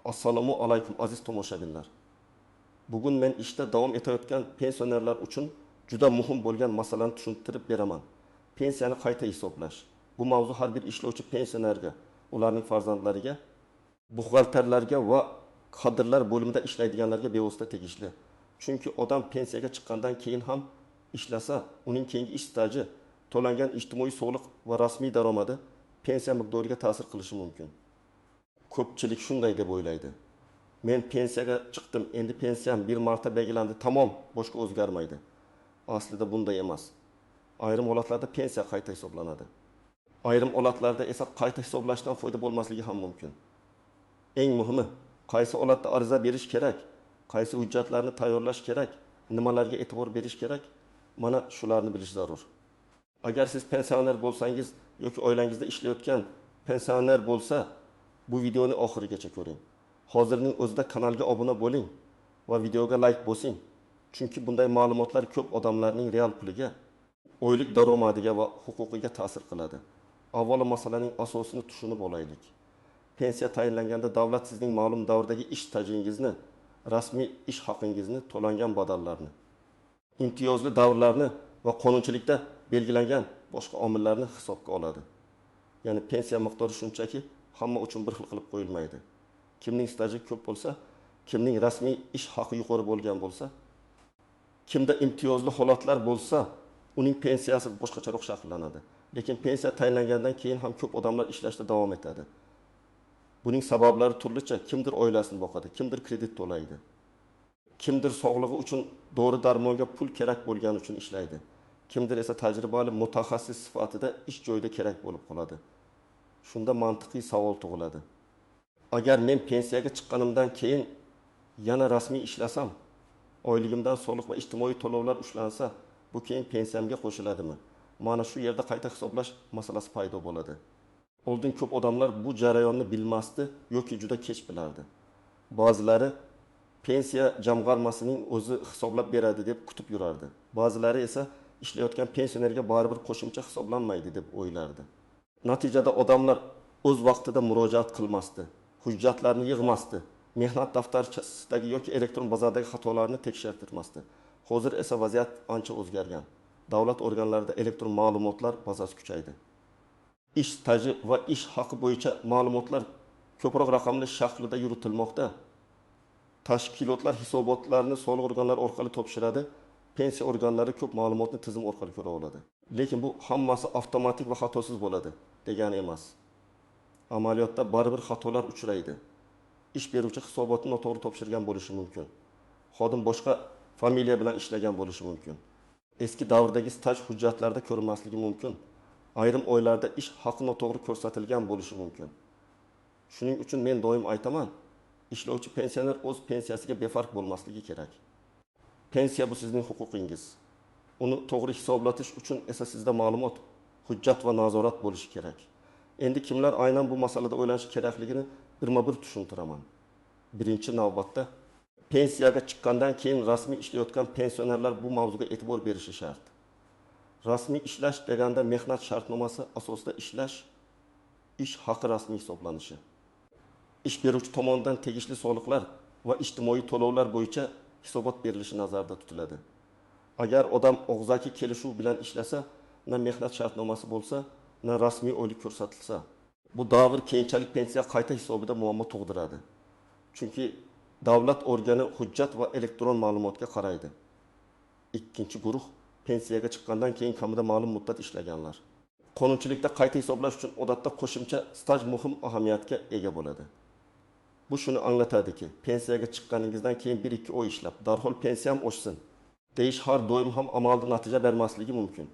Assalomu alaykum, aziz tomoshabinlar. Bugun men ishda davom etayotgan pensionerlar uchun juda muhim bo'lgan masalani tushuntirib beraman. Pensiyani qayta hisoblash. Bu mavzu har bir ishlovchi pensionerga, ularning farzandlariga, buxgalterlarga va kadrlar bo'limida ishlaydiganlarga bevosita tegishli. Chunki odam pensiyaga chiqqandan keyin ham ishlasa, uning keyingi ish staji, to'langan ijtimoiy soliq va rasmiy daromadi pensiya miqdoriga ta'sir qilishi mumkin. Ko'pchilik shunday deb o'ylaydi. Men pensiyaga chiqdim, endi pensiyam bir marta belgilandi, tamom, boshqa o'zgarmaydi. Aslida bunday emas. Ayrim holatlarda pensiya qayta hisoblanadi. Ayrim holatlarda esa qayta hisoblashdan foyda bo'lmasligi ham mumkin. Eng muhimi, qaysi holatda ariza berish kerak, qaysi hujjatlarni tayyorlash kerak, nimalarga e'tibor berish kerak, mana shularni bilish zarur. Agar siz pensioner bo'lsangiz yoki oilangizda ishlayotgan pensioner bo'lsa, bu videoni oxirigacha ko'ring. Hozirning o'zida kanalga obuna bo'ling va videoga like bosing. Chunki bunday ma'lumotlar ko'p odamlarning real puliga, oylik daromadiga va huquqiga ta'sir qiladi. Avvalo masalaning asosini tushunib olaylik. Pensiya tayinlanganda davlat sizning ma'lum davrdagi ish stajingizni, rasmiy ish haqingizni, to'langan badallarni, imtiyozli davrlarni va qonunchilikda belgilangan boshqa omillarni hisobga oladi. Ya'ni pensiya miqdori shunchaki hamma uchun bir xil qilib qo'yilmaydi. Kimning staji ko'p bo'lsa, kimning rasmiy ish haqi yuqori bo'lgan bo'lsa, kimda imtiyozli holatlar bo'lsa, uning pensiyasi boshqacharoq shakllanadi. Lekin pensiya tayinlangandan keyin ham ko'p odamlar ishlashda davom etadi. Buning sabablari turlicha. Kimdir oilasini boqadi, kimdir kredit to'laydi. Kimdir sog'lig'i uchun dori darmonga pul kerak bo'lgani uchun ishlaydi. Kimdir esa tajribali mutaxassis sifatida ish joyida kerak bo'lib qoladi. Shunda mantiqiy savol tug'iladi. Agar men pensiyaga chiqqanimdan keyin yana rasmiy ishlasam, oyligimdan soliq va ijtimoiy to'lovlar ushlansa, bu keyin pensiyamga qo'shiladimi? Mana shu yerda qayta hisoblash masalasi paydo bo'ladi. Oldin ko'p odamlar bu jarayonni bilmasdi yoki juda kech bilardi. Ba'zilari pensiya jamg'armasining o'zi hisoblab beradi deb kutib yurardi. Ba'zilari esa ishlayotgan pensionerga baribir qo'shimcha hisoblanmaydi deb o'ylardi. Natijada odamlar o'z vaqtida murojaat qilmasdi, hujjatlarni yig'masdi, mehnat daftarchasidagi yoki elektron bazadagi xatolarni tekshirtirmasdi. Hozir esa vaziyat ancha o'zgargan. Davlat organlarida elektron ma'lumotlar bazasi kuchaydi. Ish staji va ish haqi bo'yicha ma'lumotlar ko'proq raqamli shaklida yuritilmoqda. Tashkilotlar hisobotlarni soliq organlari orqali topshiradi. Pensiya organlari ko'p ma'lumotni tizim orqali ko'ra oladi. Lekin bu hammasi avtomatik va xatosiz bo'ladi degani emas. Amaliyotda baribir xatolar uchraydi. Ish beruvchi hisobotni noto'g'ri topshirgan bo'lishi mumkin. Xodim boshqa familiya bilan ishlagan bo'lishi mumkin. Eski davrdagi staj hujjatlarida ko'rinmasligi mumkin. Ayrim oylarda ish haqi noto'g'ri ko'rsatilgan bo'lishi mumkin. Shuning uchun men doim aytaman, ishlovchi pensioner o'z pensiyasiga befarq bo'lmasligi kerak. Pensiya bu sizning huquqingiz. Uni to'g'ri hisoblatish uchun esa sizda ma'lumot, hujjat va nazorat bo'lishi kerak. Endi kimlar aynan bu masalada o'ylanishi kerakligini birma-bir tushuntiraman. Birinchi navbatda pensiyaga chiqqandan keyin rasmiy ishlayotgan pensionerlar bu mavzuga e'tibor berishi shart. Rasmiy ishlash deganda mehnat shartnomasi asosida ishlash, ish haqi rasmiy hisoblanishi. Ish beruvchi tomonidan tegishli soliqlar va ijtimoiy to'lovlar bo'yicha hisobot berilishi nazarda tutiladi. Agar odam og'zaki kelishuv bilan ishlasa, na mehnat shartnomasi bo'lsa, na rasmiy oylik ko'rsatilsa, bu davr keyinchalik pensiya qayta hisobida muammo tug'diradi. Chunki davlat organi hujjat va elektron ma'lumotga qaraydi. Ikkinchi guruh pensiyaga chiqqandan keyin kamida ma'lum muddat ishlaganlar. Qonunchilikda qayta hisoblash uchun odatda qo'shimcha staj muhim ahamiyatga ega bo'ladi. Bu shuni anglatadiki, pensiyaga chiqqaningizdan keyin 1-2 oy ishlab, darhol pensiyam oshsin deyish har doim ham amalda natija bermasligi mumkin.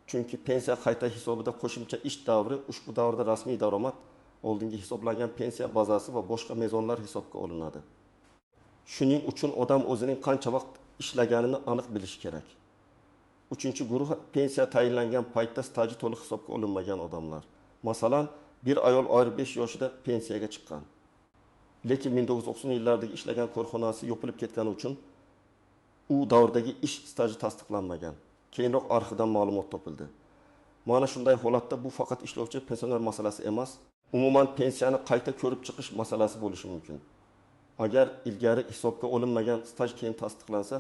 Chunki pensiya qayta hisobida qo'shimcha ish davri ushbu davrda rasmiy daromad, oldingi hisoblangan pensiya bazasi va boshqa mezonlar hisobga olinadi. Shuning uchun odam o'zining qancha vaqt ishlaganini aniq bilishi kerak. Uchinchi guruh pensiya tayinlangan paytda staji to'liq hisobga olinmagan odamlar. Masalan, bir ayol 55 yoshida pensiyaga chiqqan. Lekin 1990-yillardagi ishlagan korxonasi yopilib ketgani uchun u davrdagi ish staji tasdiqlanmagan. Keyinroq arxivdan ma'lumot topildi. Mana shunday holatda bu faqat ishlovchi pensioner masalasi emas, Umuman pensiyani qayta ko'rib chiqish masalasi bo'lishi mumkin. Agar ilgari hisobga olinmagan staj keyin tasdiqlansa,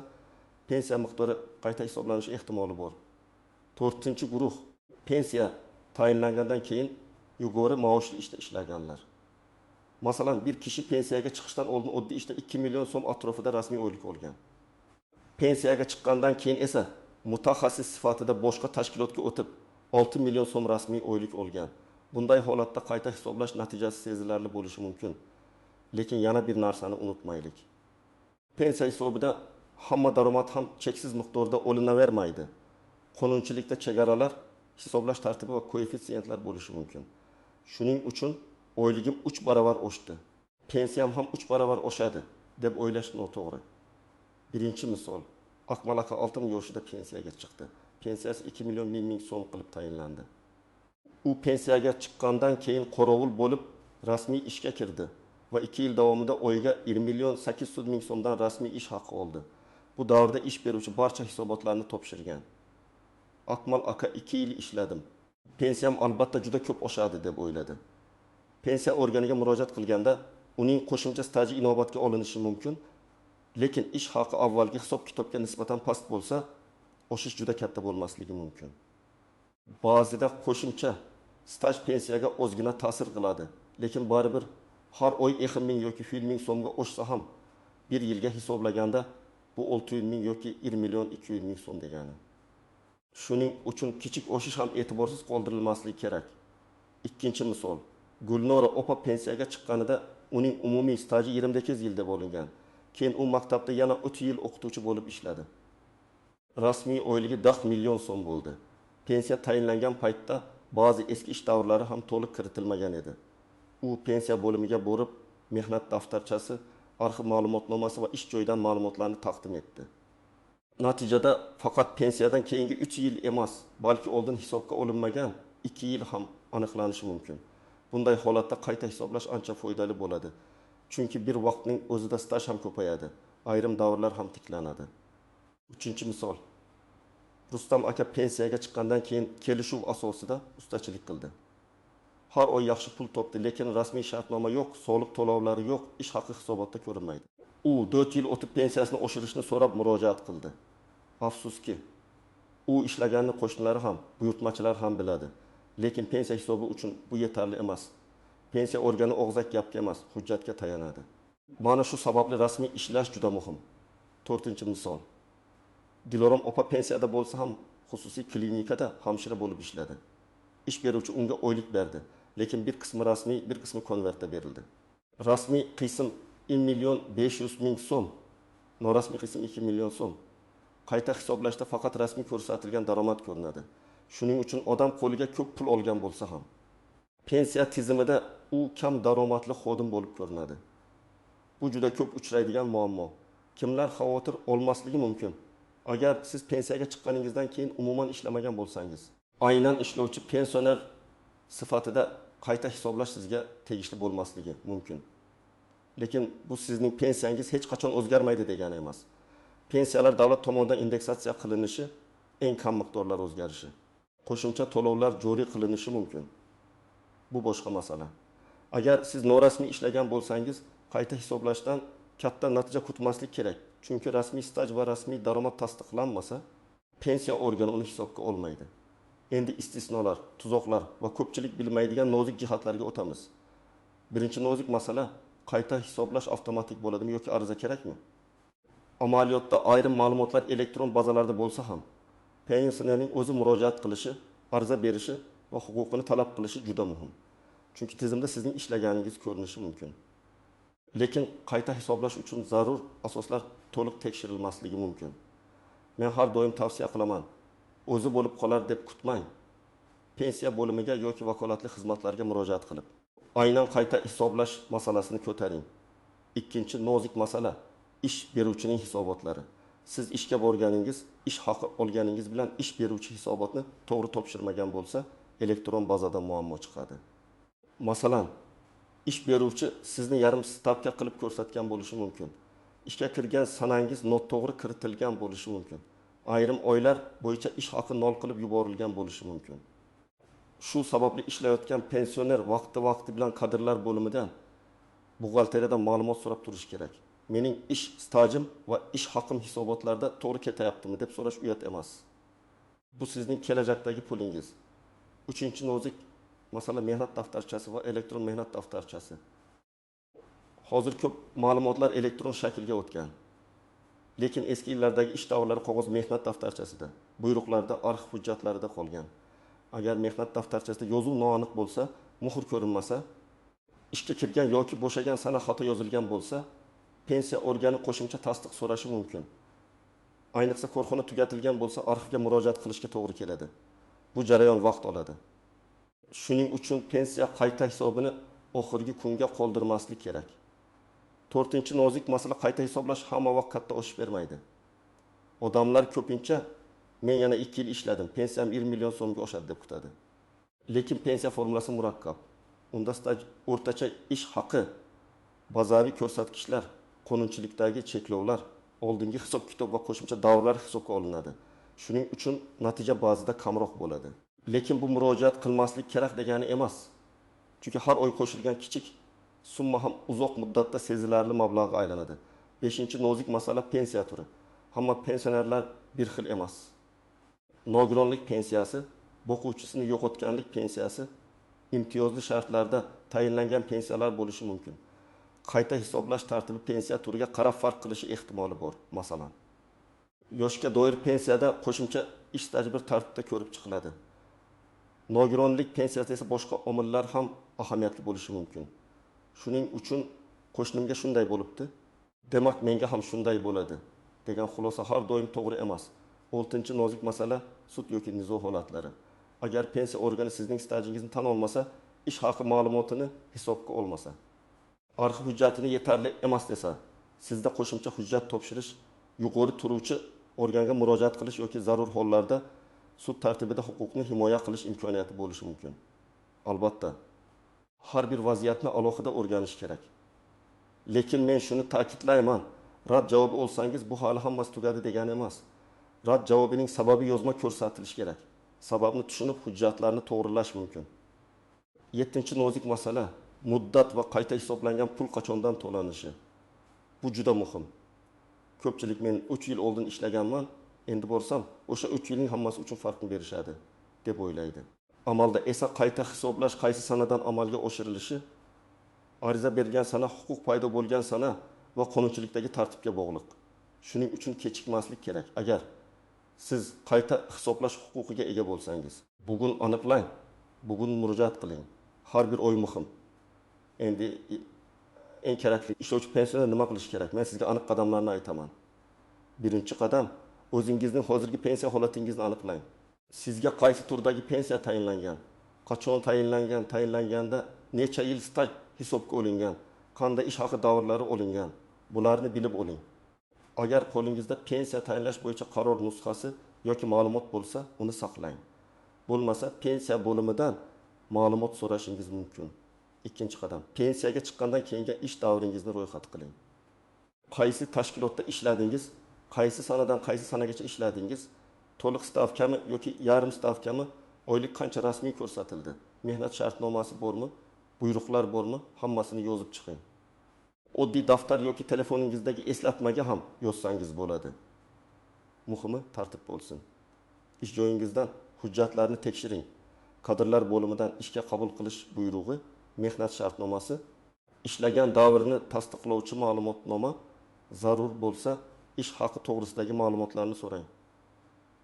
pensiya miqdori qayta hisoblanishi ehtimoli bor. To'rtinchi guruh pensiya tayinlangandan keyin yuqori maoshli ishda ishlaganlar. Masalan, bir kishi pensiyaga chiqishdan oldin oddiy ishda 2 million so'm atrofida rasmiy oylik olgan. Pensiyaga chiqqandan keyin esa mutaxassis sifatida boshqa tashkilotga o'tib 6 million so'm rasmiy oylik olgan. Bunday holatda qayta hisoblash natijasi sezilarli bo'lishi mumkin. Lekin yana bir narsani unutmaylik. Pensiya hisobida hamma daromad ham cheksiz miqdorda olinavermaydi. Qonunchilikda chegaralar, hisoblash tartibi va koeffitsiyentlar bo'lishi mumkin. Shuning uchun oyligim 3 barobar oshdi, pensiyam ham 3 barobar oshadi deb o'ylash noto'g'ri. Birinchi misol, Akmal aka 60 yoshida pensiyaga chiqdi. Pensiyasi 2 million 1000 ming so'm qilib tayinlandi. U pensiyaga chiqqandan keyin qorovul bo'lib rasmiy ishga kirdi va 2 yil davomida oyiga 1 million 800 ming so'mdan rasmiy ish haqi oldi. Bu davrda ish beruvchi barcha hisobotlarni topshirgan. Akmal aka 2 yil ishladim, pensiyam albatta juda ko'p oshadi deb o'yladi. Pensiya organiga murojaat qilganda uning qo'shimcha staji inobatga olinishi mumkin, lekin ish haqi avvalgi hisob-kitobga nisbatan past bo'lsa, oshish juda katta bo'lmasligi mumkin. Ba'zida qo'shimcha staj pensiyaga ozgina ta'sir qiladi, lekin baribir har oy 2 ming yoki 1 ming so'mga oshsa ham bir yilga hisoblaganda bu 600 ming yoki 1 million 200 ming so'm degani. Shuning uchun kichik oshish ham e'tiborsiz qoldirilmasligi kerak. Ikkinchi misol, Gulnora opa pensiyaga chiqqanida uning umumiy staji 28 yil deb olingan. Keyin u maktabda yana 3 yil o'qituvchi bo'lib ishladi. Rasmiy oyligi 4 million so'm bo'ldi. Pensiya tayinlangan paytda ba'zi eski ish davrlari ham to'liq kiritilmagan edi. U pensiya bo'limiga borib, mehnat daftarchasi, arxiv ma'lumotnomasi va ish joyidan ma'lumotlarni taqdim etdi. Natijada faqat pensiyadan keyingi 3 yil emas, balki oldin hisobga olinmagan 2 yil ham aniqlanishi mumkin. Bunday holatda qayta hisoblash ancha foydali bo'ladi. Chunki bir vaqtning o'zida staj ham ko'payadi, ayrim davrlar ham tiklanadi. Uchinchi misol. Rustam aka pensiyaga chiqqandan keyin kelishuv asosida ustachilik qildi. Har oy yaxshi pul topdi, lekin rasmiy shartnoma yo'q, soliq to'lovlari yo'q, ish haqi hisobotda ko'rinmaydi. U 4 yil o'tib pensiyasini oshirishni so'rab murojaat qildi. Afsuski, u ishlaganini qo'shnilari ham, buyurtmachilar ham biladi. Lekin pensiya hisobi uchun bu yetarli emas. Pensiya organi og'zaki gapga emas, hujjatga tayanadi. Mana shu sababli rasmiy ishlash juda muhim. To'rtinchi misol. Dilorom opa pensiyada bo'lsa ham xususiy klinikada hamshira bo'lib ishladi. Ish beruvchi unga oylik berdi, lekin bir qismi rasmiy, bir qismi konvertda berildi. Rasmiy qism 1 million 500 ming so'm, norasmiy qism 2 million so'm. Qayta hisoblashda faqat rasmiy ko'rsatilgan daromad ko'rinadi. Shuning uchun odam qo'liga ko'p pul olgan bo'lsa ham pensiya tizimida u kam daromadli xodim bo'lib ko'rinadi. Bu juda ko'p uchraydigan muammo. Kimlar xavotir olmasligi mumkin? Agar siz pensiyaga chiqqaningizdan keyin umuman ishlamagan bo'lsangiz, aynan ishlovchi pensioner sifatida qayta hisoblash sizga tegishli bo'lmasligi mumkin. Lekin bu sizning pensiyangiz hech qachon o'zgarmaydi degani emas. Pensiyalar davlat tomonidan indeksatsiya qilinishi, eng kam miqdorlar o'zgarishi, qo'shimcha to'lovlar joriy qilinishi mumkin. Bu boshqa masala. Agar siz norasmiy ishlagan bo'lsangiz, qayta hisoblashdan katta natija kutmaslik kerak. Chunki rasmiy staj va rasmiy daromad tasdiqlanmasa, pensiya organi uni hisobga olmaydi. Endi istisnolar, tuzoqlar va ko'pchilik bilmaydigan nozik jihatlarga o'tamiz. Birinchi nozik masala, qayta hisoblash avtomatik bo'ladimi yoki ariza kerakmi? Amaliyotda ayrim ma'lumotlar elektron bazalarda bo'lsa ham, pensionerning o'zi murojaat qilishi, ariza berishi va huquqini talab qilishi juda muhim. Chunki tizimda sizning ishlaganingiz ko'rinishi mumkin. Lekin qayta hisoblash uchun zarur asoslar to'liq tekshirilmasligi mumkin. Men har doim tavsiya qilaman, o'zi bo'lib qolar deb kutmang. Pensiya bo'limiga yoki vakolatli xizmatlarga murojaat qilib, aynan qayta hisoblash masalasini ko'taring. Ikkinchi nozik masala, ish beruvchining hisobotlari. Siz ishga borganingiz, ish haqi olganingiz bilan ish beruvchi hisobotni to'g'ri topshirmagan bo'lsa, elektron bazada muammo chiqadi. Masalan, ish beruvchi sizni yarim stavka qilib ko'rsatgan bo'lishi mumkin. Ishga kirgan sanangiz noto'g'ri kiritilgan bo'lishi mumkin. Ayrim oylar bo'yicha ish haqi nol qilib yuborilgan bo'lishi mumkin. Shu sababli ishlayotgan pensioner vaqti-vaqti bilan kadrlar bo'limidan, buxgalteriyadan ma'lumot so'rab turishi kerak. Mening ish stajim va ish haqim hisobotlarda to'g'ri ketayaptimi deb so'rash uyat emas. Bu sizning kelajakdagi pulingiz. Uchinchi nozik masala mehnat daftarchasi va elektron mehnat daftarchasi. Hozir ko'p ma'lumotlar elektron shaklga o'tgan. Lekin eski yillardagi ish davrlari qog'oz mehnat daftarchasida, buyruqlarda, arxiv hujjatlarida qolgan. Agar mehnat daftarchasida yozuv noaniq bo'lsa, muhr ko'rinmasa, ishga kirgan yoki bo'shagan sana xato yozilgan bo'lsa, pensiya organi qo'shimcha tasdiq so'rashi mumkin. Ayniqsa korxona tugatilgan bo'lsa, arxivga murojaat qilishga to'g'ri keladi. Bu jarayon vaqt oladi. Shuning uchun pensiya qayta hisobini oxirgi kunga qoldirmaslik kerak. To'rtinchi nozik masala qayta hisoblash hamma vaqt katta oshib bermaydi. Odamlar ko'pincha men yana 2 yil ishladim, pensiyam 1 million so'mga oshadi deb kutadi. Lekin pensiya formulasi murakkab. Unda o'rtacha ish haqi, bazaviy ko'rsatkichlar, qonunchilikdagi cheklovlar, oldingi hisob-kitob va qo'shimcha davrlar hisobga olinadi. Shuning uchun natija ba'zida kamroq bo'ladi. Lekin bu murojaat qilmaslik kerak degani emas. Chunki har oy qo'shilgan kichik summa ham uzoq muddatda sezilarli mablag'ga aylanadi. 5-nozik masala pensiya turi. Hamma pensionerlar bir xil emas. Nogironlik pensiyasi, boquvchisini yo'qotganlik pensiyasi, imtiyozli shartlarda tayinlangan pensiyalar bo'lishi mumkin. Qayta hisoblash tartibi pensiya turiga qarab farq qilishi ehtimoli bor, masalan. Yoshga doir pensiyada qo'shimcha ish staji bir tartibda ko'rib chiqiladi. Nogironlik pensiyasida esa boshqa omillar ham ahamiyatli bo'lishi mumkin. Shuning uchun qo'shnimga shunday bo'libdi, demak menga ham shunday bo'ladi degan xulosa har doim to'g'ri emas. 6-nozik masala sud yoki nizo holatlari. Agar pensiya organi sizning stajingizni tan olmasa, ish haqi ma'lumotini hisobga olmasa, arxiv hujjatini yetarli emas desa, sizda qo'shimcha hujjat topshirish, yuqori turuvchi organga murojaat qilish yoki zarur hollarda sud tartibida huquqni himoya qilish imkoniyati bo'lishi mumkin. Albatta, har bir vaziyatni alohida o'rganish kerak. Lekin men shuni ta'kidlayman, rad javobi olsangiz bu hali hammasi tugadi degani emas. Rad javobining sababi yozma ko'rsatilishi kerak. Sababni tushunib hujjatlarni to'g'rilash mumkin. 7-nozik masala muddat va qayta hisoblangan pul qachondan to'lanishi. Bu juda muhim. Ko'pchilik men 3 yil oldin ishlaganman, endi borsam o'sha 3 yilning hammasi uchun farqni berishadi deb o'ylaydi. Amalda esa qayta hisoblash qaysi sanadan amalga oshirilishi, ariza bergan sana, huquq paydo bo'lgan sana va qonunchilikdagi tartibga bog'liq. Shuning uchun kechikmaslik kerak. Agar siz qayta hisoblash huquqiga ega bo'lsangiz, bugun aniqlang, bugun murojaat qiling. Har bir oy muhim. Endi eng kerakli ishlovchi pensioner nima qilish kerak? Men sizga aniq qadamlarni aytaman. Birinchi qadam, o'zingizning hozirgi pensiya holatingizni aniqlang. Sizga qaysi turdagi pensiya tayinlangan, qachon tayinlangan, tayinlanganda necha yil staj hisobga olingan, qanday ish haqi davrlari olingan, bularni bilib oling. Agar qo'lingizda pensiya tayinlash bo'yicha qaror nusxasi yoki ma'lumot bo'lsa, uni saqlang. Bo'lmasa pensiya bo'limidan ma'lumot so'rashingiz mumkin. Ikkinchi qadam, pensiyaga chiqqandan keyingi ish davringizni ro'yxat qiling. Qaysi tashkilotda ishladingiz, qaysi sanadan qaysi sanagacha ishladingiz, to'liq stavkami yoki yarim stavkami, oylik qancha rasmiy ko'rsatildi, mehnat shartnomasi bormi, buyruqlar bormi, hammasini yozib chiqing. Oddiy daftar yoki telefoningizdagi eslatmaga ham yozsangiz bo'ladi. Muhimi tartib bo'lsin. Ish joyingizdan hujjatlarni tekshiring. Kadrlar bo'limidan ishga qabul qilish buyrug'i, mehnat shartnomasi, ishlagan davrni tasdiqlovchi ma'lumotnoma, zarur bo'lsa ish haqi to'g'risidagi ma'lumotlarni so'rang.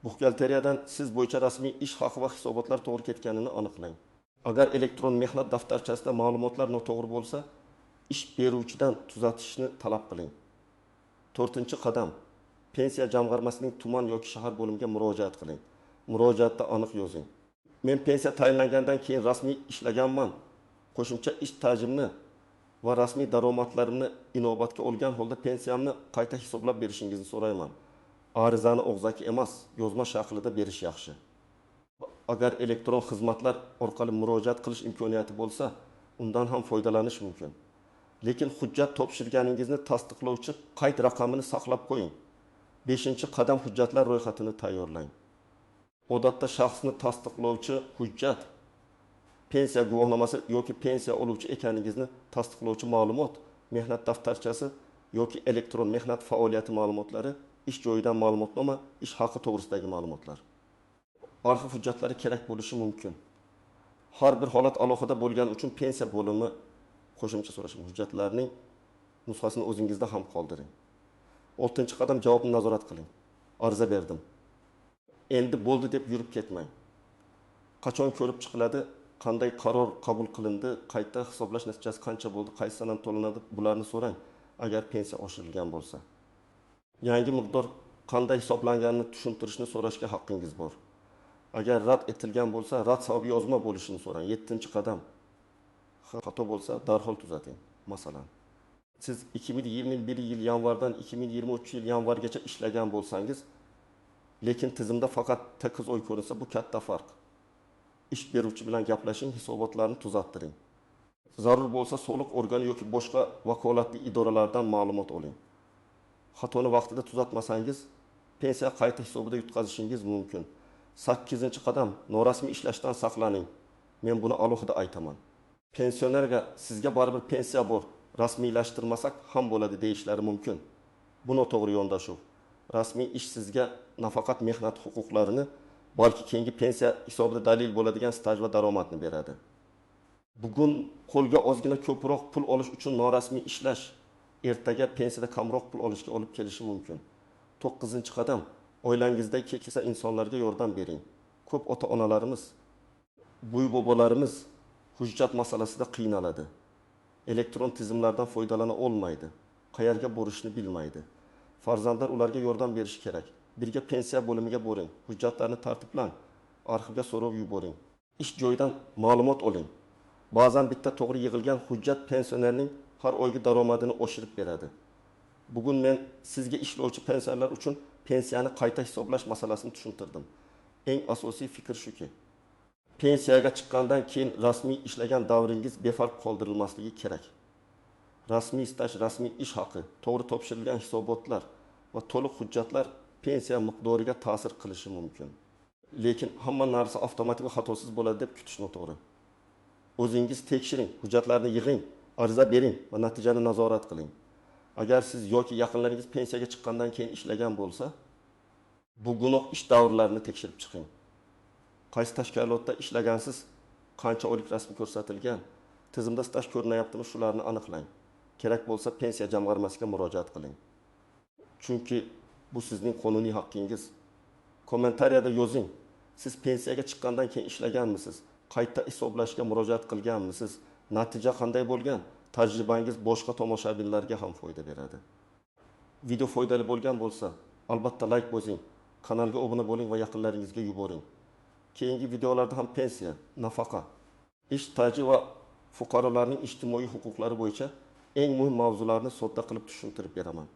Buxgalteriyadan siz bo'yicha rasmiy ish haqi va hisobotlar to'g'ri ketganini aniqlang. Agar elektron mehnat daftarchasida ma'lumotlar noto'g'ri bo'lsa, ish beruvchidan tuzatishni talab qiling. 4-qadam, pensiya jamg'armasining tuman yoki shahar bo'limiga murojaat qiling. Murojaatda aniq yozing. Men pensiya tayinlangandan keyin rasmiy ishlaganman. Qo'shimcha ish stajimni va rasmiy daromadlarimni inobatga olgan holda pensiyamni qayta hisoblab berishingizni so'rayman. Arizani og'zaki emas, yozma shaklida berish yaxshi. Agar elektron xizmatlar orqali murojaat qilish imkoniyati bo'lsa, undan ham foydalanish mumkin. Lekin hujjat topshirganingizni tasdiqlovchi qayd raqamini saqlab qo'ying. 5-qadam, hujjatlar ro'yxatini tayyorlang. Odatda shaxsni tasdiqlovchi hujjat, Pensiya guvohnomasi yoki pensiya oluvchi ekaningizni tasdiqlovchi ma'lumot, mehnat daftarchasi yoki elektron mehnat faoliyati ma'lumotlari, ish joyidan ma'lumotnoma, ish haqi to'g'risidagi ma'lumotlar. Arxiv hujjatlari kerak bo'lishi mumkin. Har bir holat alohida bo'lgani uchun pensiya bo'limi qo'shimcha so'rashi hujjatlarning nusxasini o'zingizda ham qoldiring. 6-qadam javobni nazorat qiling. Ariza berdim. Endi bo'ldi deb yurib ketmang. Qachon ko'rib chiqiladi, qanday qaror qabul qilindi, qayta hisoblash natijasi qancha bo'ldi, qaysi sanada to'lanadi, bularni so'rang agar pensiya oshirilgan bo'lsa. Yangi miqdor qanday hisoblanganini tushuntirishni so'rashga haqqingiz bor. Agar rad etilgan bo'lsa, rad sababi yozma bo'lishini so'rang. 7-qadam. Xato bo'lsa, darhol tuzating. Masalan, siz 2021 yil yanvardan 2023 yil yanvargacha ishlagan bo'lsangiz, lekin tizimda faqat 8 oy ko'rinsa, bu katta farq. Ish beruvchi bilan gaplashing, hisobotlarni tuzattiring. Zarur bo'lsa, soliq organi yoki boshqa vakolatli idoralardan ma'lumot oling. Xatoni vaqtida tuzatmasangiz, pensiya qayta hisobida yutqazishingiz mumkin. 8-qadam norasmiy ishlashdan saqlaning. Men buni alohida aytaman. Pensionerga sizga baribir pensiya bor, rasmiylashtirmasak ham bo'ladi deyishlari mumkin. Bu noto'g'ri yondashuv. Rasmiy ish sizga nafaqat mehnat huquqlarini, balki keyingi pensiya hisobida dalil bo'ladigan staj va daromadni beradi. Bugun qo'lga ozgina ko'proq pul olish uchun norasmiy ishlash ertaga pensiyada kamroq pul olishga olib kelishi mumkin. 9-qadam oilangizdagi keksa insonlarga yordam bering. Ko'p ota-onalarimiz, buy bobolarimiz hujjat masalasida qiynaladi. Elektron tizimlardan foydalana olmaydi. Qayerga borishni bilmaydi. Farzandlar ularga yordam berishi kerak. Birga pensiya bo'limiga boring, hujjatlarni tartiblang, arxivga so'rov yuboring. Ish joyidan ma'lumot oling. Ba'zan bitta to'g'ri yig'ilgan hujjat pensionerning har oygi daromadini oshirib beradi. Bugun men sizga ishlovchi pensionerlar uchun pensiyani qayta hisoblash masalasini tushuntirdim. Eng asosiy fikr shuki, pensiyaga chiqqandan keyin rasmiy ishlagan davringiz befarq qoldirilmasligi kerak. Rasmiy staj, rasmiy ish haqi, to'g'ri topshirilgan hisobotlar va to'liq hujjatlar pensiya miqdoriga ta'sir qilishi mumkin. Lekin hamma narsa avtomatik va xatosiz bo'ladi deb kutish noto'g'ri. O'zingiz tekshiring, hujjatlarni yig'ing, ariza bering va natijani nazorat qiling. Agar siz yoki yaqinlaringiz pensiyaga chiqqandan keyin ishlagan bo'lsa, bugunoq ish davrlarini tekshirib chiqing. Qaysi tashkilotda ishlagansiz, qancha oylik rasmiy ko'rsatilgan, tizimda staj ko'rinayaptimi, shularni aniqlang. Kerak bo'lsa pensiya jamg'armasiga murojaat qiling. Chunki bu sizning qonuniy haqqingiz. Kommentariyada yozing. Siz pensiyaga chiqqandan keyin ishlaganmisiz? Qayta hisoblashga murojaat qilganmisiz? Natija qanday bo'lgan? Tajribangiz boshqa tomoshabinlarga ham foyda beradi. Video foydali bo'lgan bo'lsa, albatta like bosing, kanalga obuna bo'ling va yaqinlaringizga yuboring. Keyingi videolarda ham pensiya, nafaqa, ish staji va fuqarolarning ijtimoiy huquqlari bo'yicha eng muhim mavzularni sodda qilib tushuntirib beraman.